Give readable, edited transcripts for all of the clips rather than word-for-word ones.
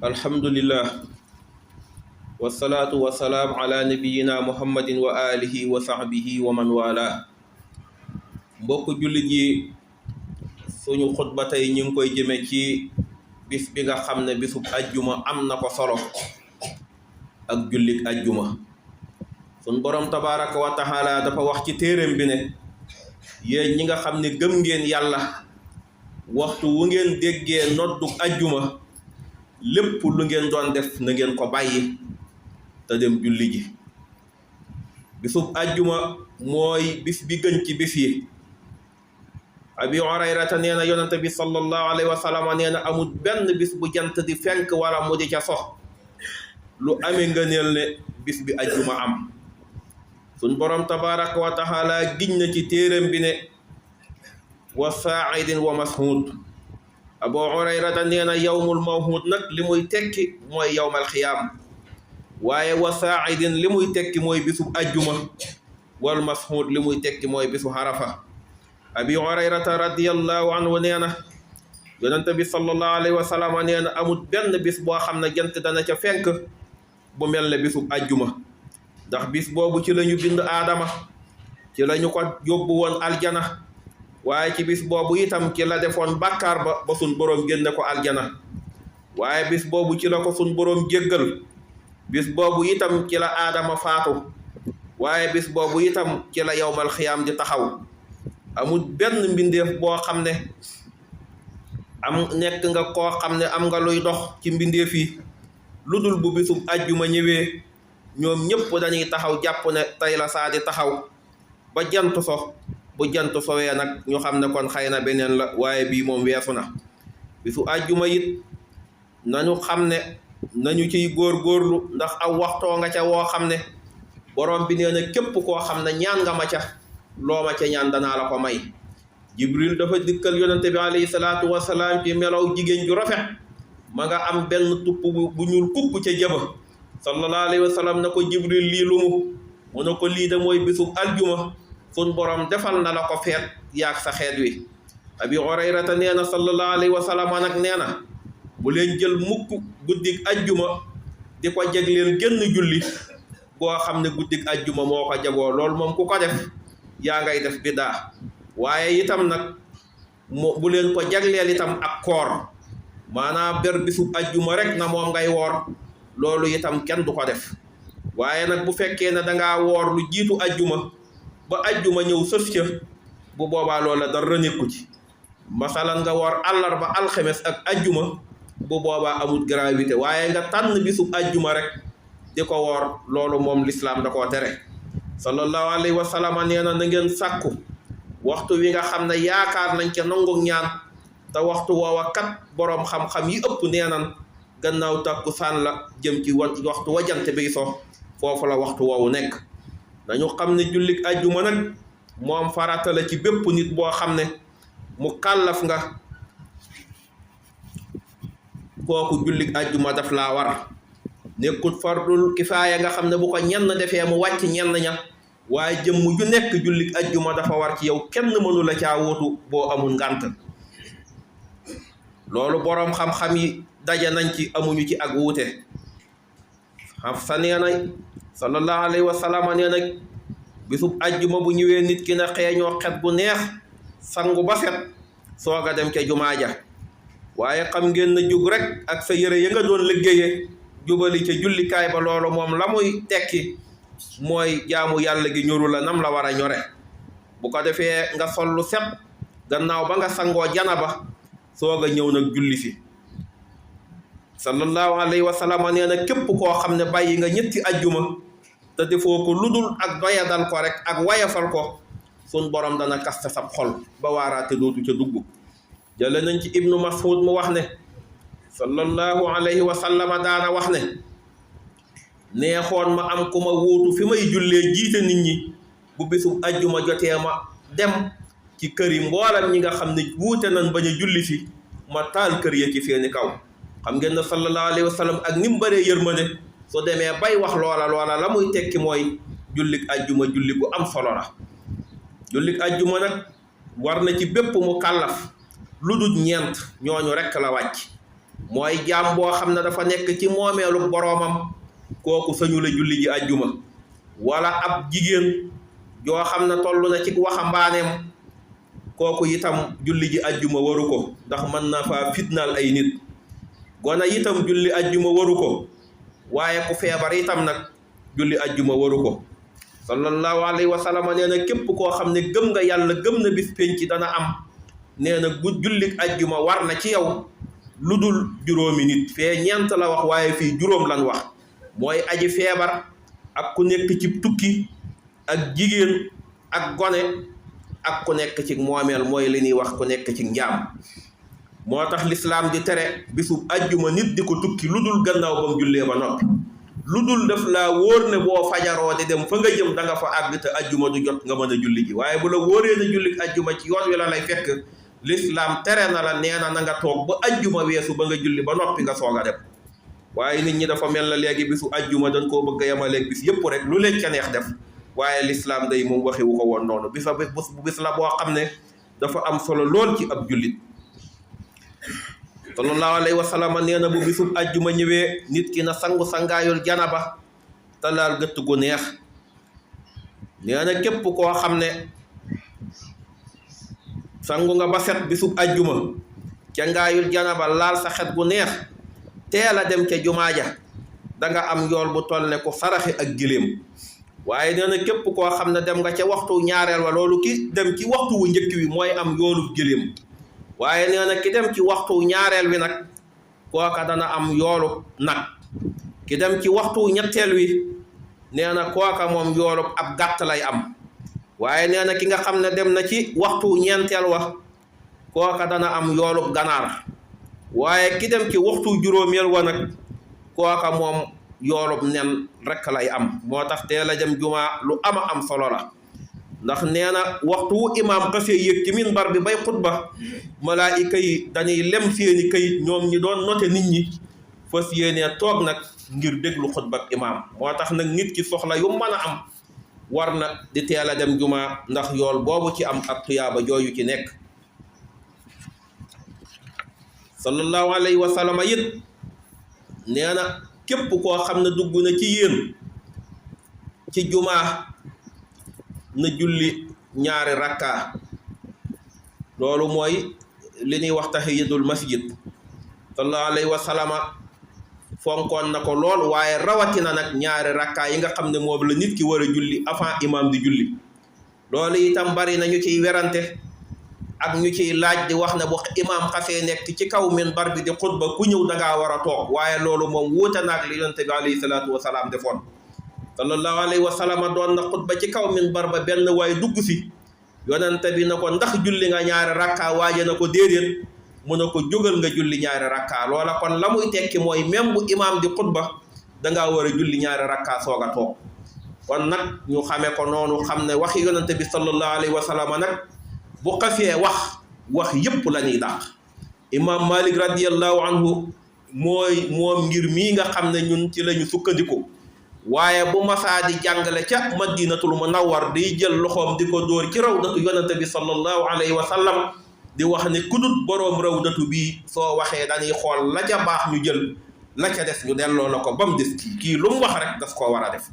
alhamdulillah wasalaatu wasalaam ala nabiyina muhammadin wa alihi wa sahbihi wa man wala mbokk jullit yi suñu xutba tey ñu ngi koy jëme ci bis bi nga xam ne bisub ajjuma am na ko solo ak jullit ajjuma sun borom tabaraka wa taala dafa wax ci téeréem bi ne yéen ñi nga xam ne gëm ngeen yàlla waxtu wu ngeen déggee nodduk ajjuma lépp lu ngeen doon def na ngeen ko bàyyi te dem julli ji bisub ajjuma mooy bis bi gën ci bis yi abi hurayrata nee na yonente bi sallallahu alayhi wa sallam nee na amul benn bis bu jant di fenk wala mu di ca sox lu amee ngëneel ne bis bi ajjuma am sun borom tabaraka wa taala giñ na ci téeréem bi ne wa saaidin wa mashuud abu hurayrata nee na yawmul mawhuud nag li muy tekki mooy yawmal xiyaam waaye wa saaidin li muy tekki mooy bisu ajjuma wal mashuud li muy tekki mooy bisu harafa abi hurayrata radiyallahu anhu nee na yonente bi sallallahu alayhi wa sallam nee na amul benn bis boo xam ne jant dana ca fenk bu mel ne bisu ajjuma ndax bis boobu ci lañu bind aadama ci lañu ko yóbbu woon aljana waaye ci bis boobu itam ci la defoon bàkkaar ba sun boroom génne ko aljana waaye bis boobu ci la ko sun boroom jéggal bis boobu itam ci la aadama faatu waaye bis boobu itam ci la yawmal xiyaam di taxaw amul benn mbindeef boo xam ne nekk nga koo xam ne am nga luy dox ci mbindeef yi lu dul bu bisub ajjuma ñëwee ñoom ñëpp dañuy taxaw jàpp ne tey la saa di taxaw ba jant so bu jant sowee nag ñu xam ne kon xëy na beneen la waaye bii moom weesu na bisu ajjuma it nañu xam ne nañu ciy góorgóorlu ndax aw waxtoo nga ca woo xam ne borom bi nee na képp koo xam ne ñaan nga ma ca loo ma ca ñaan danaa la ko may jibril dafa dikkal yonente bi alayhi salaatu wasalaam ci melaw jigéen ju rafet ma nga am benn tupp bu ñuul kukk ca jëba sallallahu alayhi wa sallam na ko jibril lii lu mu ne ko lii de mooy bisub aljuma sun borom defal na la ko feet yaag sa xeet wi abi hurayrata nee na sallallahu alayhi wa sallam nag nee na bu leen jël mukk guddig ajjuma di ko jegleel génn julli boo xam ne guddig ajjuma moo ko jagoo loolu moom ku ko def yaa ngay def biddaa waaye itam nag bu leen ko jagleel itam ak koor maanaam ber bisub ajjuma rek na moom ngay woor loolu itam kenn du ko def waaye nag bu fekkee ne dangaa woor lu jiitu ajjuma ba ajjuma ñëw sës ca bu boobaa loola dara nekku ci masalan nga woor àllarba alxemes ak ajjuma bu boobaa amul gravité waaye nga tànn bisub ajjuma rek di ko woor loolu moom lislaam da koo tere sallallahu alayhi wa sallam nee na ngeen sàkku waxtu wi nga xam ne yaakaar nañ ca nangu ñaan te waxtu woowa kat boroom xam-xam yi ëpp nee nan gannaaw takkusaan la jëm ci waxtu wa jant bi so foofu la waxtu woowu nekk dañu xam ne jullik ajjuma nag moom farata la ci bépp nit boo xam ne mu kàllaf nga kooku jullik ajjuma daf laa war nekkut fardul kifaaya nga xam ne bu ko ñenn defee mu wàcc ñenn ña waaye jëmm ju nekk jullik ajjuma dafa war ci yow kenn mënu la caa wóotu boo amul ngànt loolu boroom xam-xam yi daje nañ ci amuñu ci ak wuute Hafsa nee na sallallahu alayhi wa sallam nee na bisub ajjuma bu ñëwee nit ki na xeeñoo xet bu neex sangu ba set soog a dem ca jumaa ja waaye xam ngeen na jug rek ak sa yëre ya nga doon liggéeye jubali ca jullikaay ba loolu moom la muy tekki mooy jaamu yàlla gi ñoru la nam la war a ñore bu ko defee nga sol lu set gannaaw ba nga sangoo janaba soog a ñëw nag julli si sallallahu alayhi wa sallam nee na képp koo xam ne bàyyi nga ñetti ajjuma te defoo ko ludul ak doyadal ko rek ak wayafal ko sun borom dana kaste sab xol ba waaraate dootu ca dugg jële nañ ci ibnu mas'ud mu wax ne sallallahu alayhi wa sallam daana wax ne neexoon ma am ku ma wuutu fi may jullee jiite nit ñi bu bisu ajjuma jotee ma dem ci kër yi mboolam ñi nga xam ne wuute nañ bañ a julli fi ma taal kër ya ci seeni kaw xam ngeen ne sallallahu alayhi wa sallam ak ni mu bëree yërmande su demee bay wax loola la muy tekki mooy jullik ajjuma julli bu am solo la jullik ajjuma nag war na ci bépp mu kàllaf lu dul ñeent ñooñu rekk la wàcc mooy jaam boo xam ne dafa nekk ci moomeelu boroomam kooku sañu la julli ji ajjuma wala ab jigéen joo xam ne toll na ci waxambaaneem kooku itam julli ji ajjuma waru ko ndax mën na faa fitnaal ay nit gone itam julli ajjuma waru ko waaye ku feebar itam nag julli ajjuma waru ko sallallahu alayhi wa sallam nee na képp koo xam ne gëm nga yàlla gëm na bis penc dana am nee na bu julli ajjuma war na ci yow lu dul juróomi nit fee ñeent la wax waaye fii juróom lan wax mooy aji feebar ak ku nekk ci tukki ak jigéen ak gone ak ku nekk ci moomeel mooy li ñuy wax ku nekk ci njaam moo tax lislaam di tere bisub ajjuma nit di ko tukki lu dul gannaaw ba mu jullee ba noppi lu dul def laa wóor ne boo fajaroo di dem fa nga jëm da nga fa àgg te ajjuma du jot nga mën a julli ji waaye bu la wóoree na julli ajjuma ci yoon wi la lay fekk lislaam tere na la nee na na nga toog ba ajjuma weesu ba nga julli ba noppi nga soog a dem waaye nit ñi dafa mel na léegi bisu ajjuma dañ koo bëgg a yemaleeg bis yëpp rek lu leen ca neex def waaye lislaam day moom waxiwu ko woon noonu bis la boo xam ne dafa am solo lool ci ab jullit sallallahu alayhi wa sallam nee na bu bisub ajjuma ñëwee nit ki na sangu sangaayul janaba te laal gëtt gu neex nee na képp koo xam ne sangu nga ba set bisub ajjuma ca ngaayul janaba laal sa xet gu neex teel a dem ca jumaa ja danga am yool bu toll ne ku saraxe ak giléem waaye nee na képp koo xam ne dem nga ca waxtu ñaareel wa loolu ki dem ci waxtu wu njëkk wi mooy am yoolub giléem waaye nee na ki dem ci waxtu ñaareel wi nag kooka dana am yoolub nag ki dem ci waxtu ñetteel wi nee na kooka moom yoolub ab gàtt lay am waaye nee na ki nga xam ne dem na ci waxtu ñeenteel wa kooka dana am yoolub ganaar waaye ki dem ci waxtu juróomeel wa nag kooka moom yoolub nen rekk lay am moo tax teel a dem jumaa lu ama am solo la ndax nee na waxtu wu imaam xasee yéeg ci minbar bi bay xutba malaayika yi dañuy lem seeni kayit ñoom ñi doon note nit ñi fas yéenee toog nag ngir déglu xutba imaam moo tax nag nit ki soxla yu mën a am war na di teel a dem jumaa ndax yool boobu ci am ak tuyaaba jooyu ci nekk sallallahu alayhi wa sallam it nee na képp koo xam ne dugg na ci yéen ci jumaa na julli ñaari rakka loolu mooy li ñuy wax tahiyatul masjid sallallahu alayhi wa sallam fonkoon na ko lool waaye rawatina nag ñaari rakka yi nga xam ne moom la nit ki war a julli avant imam di julli loolu itam bari na ñu ciy werante ak ñu ciy laaj di wax ne bu imam xasee nekk ci kaw minbar bi di xutba ku ñëw dangaa war a toog waaye loolu moom wuute naag li yonente bi alayhi salaatu wa salaam defoon sallallahu alayhi wa sallam doon na xutba ci kaw minbar ba benn waaye dugg si yonente bi na ko ndax julli nga ñaari rakka waaje na ko déedéet mu ne ko jógal nga julli ñaari rakka loola kon la muy tekki mooy même bu imam di xutba dangaa war a julli ñaari rakka soog a toog kon nag ñu xamee ko noonu xam ne waxi yonente bi sallallahu alayhi wa sallam nag bu xasee wax yépp la ñuy dàq imam malik radiallahu anhu mooy moom ngir mii nga xam ne ñun ci lañu sukkandiku waaye bu masaa di jàngale ca madinatul munawwar day jël loxoom di ko dóor ci rawdatu yonente bi sallallahu alayhi wa sallam di wax ne kudut boroom rawdatu bi soo waxee dañuy xool la ca baax ñu jël la ca des ñu delloo la ko ba mu des kii lu mu wax rek daf koo war a def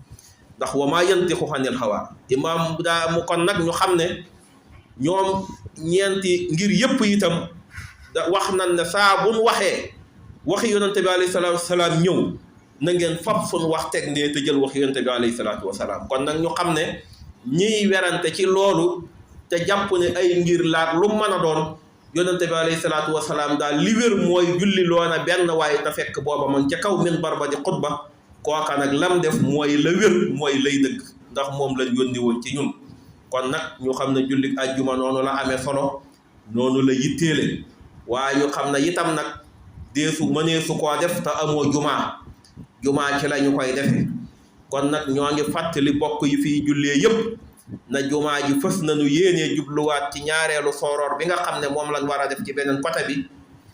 ndax wa maa yantiqu anil hawa imam daa mu kon nag ñu xam ne ñoom ñeenti ngir yëpp itam da wax nañ ne saa buñ waxee waxi yonente bi alayhi salaatu wasalaam ñëw na ngeen fab suñ wax teg ne te jël waxi yonente bi alayhi salaatu wasalaam kon nag ñu xam ne ñiy werante ci loolu te jàpp ne ay ngir laat lu mën a doon yonente bi alayhi salaatu wasalaam daal li wér mooy julli loona benn waaye te fekk booba man ca kaw minbar ba di xutba kooka nag lam def mooy la wér mooy lay dëgg ndax moom lañ yónni woon ci ñun kon nag ñu xam ne jullit ajjuma noonu la amee solo noonu la yitteele waaye ñu xam ne itam nag deesu mëneesu koo def te amoo jumaa ci la ñu koy defe kon nag ñoo ngi fàttali bokk yi fii jullee yépp na jumaa ji fës nañu yéenee jubluwaat ci ñaareelu sooroor bi nga xam ne moom lañ war a def ci beneen côté bi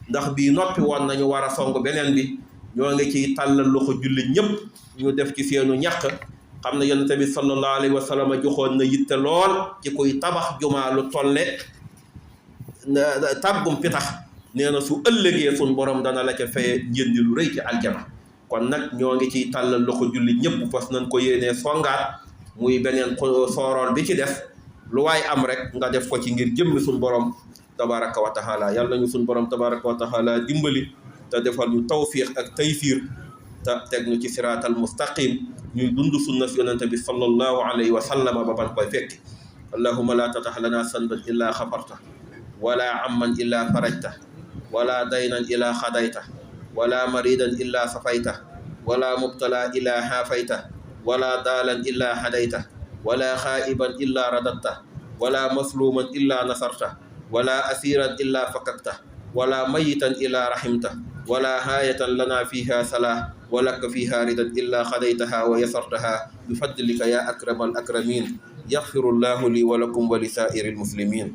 ndax bii noppi woon nañu war a song beneen bi ñoo ngi ciy tàllal loxo jullit ñëpp ñu def ci seenu ñàq xam ne yonent bi sallallahu alayhi wa sallam joxoon na yitte lool ci kuy tabax jumaa lu tolle tàggum pitax nee na su ëllëgee sun borom dana la ca faye njëndi lu rëy ci aljana. kon nag ñoo ngi ciy tàllal loxo julli ñëpp fas nañ ko yéenee songaat muy beneen soorool bi ci def lu waay am rek nga def ko ci ngir jëmmi sun borom tabaraka wa taala. yàlla nañu sun borom tabaraka wa taala dimbali te defal ñu tawfiq ak taysiir te teg ñu ci siraatal mustaqim ñuy dund sunna si yonente bi sallallahu alayhi wa sallam ba ban koy fekki. allahuma la tatax lana sanban illa xafarta wala amman illa farajta wala daynan illa xadayta wala maridan illa safayta wala mubtala illa xaafayta wala daalan illa hadayta wala xaa'iban illa radatta wala masluman illa nasarta wala asiran illa fakakta wala mayitan illa rahimta wala haayatan lana fiha salah walaka fiha ridan illa xadaytaha wa yasartaha bifadlika ya akramal akramin. yaxfiru llahu li wa lakum wa li saa'iri almuslimin.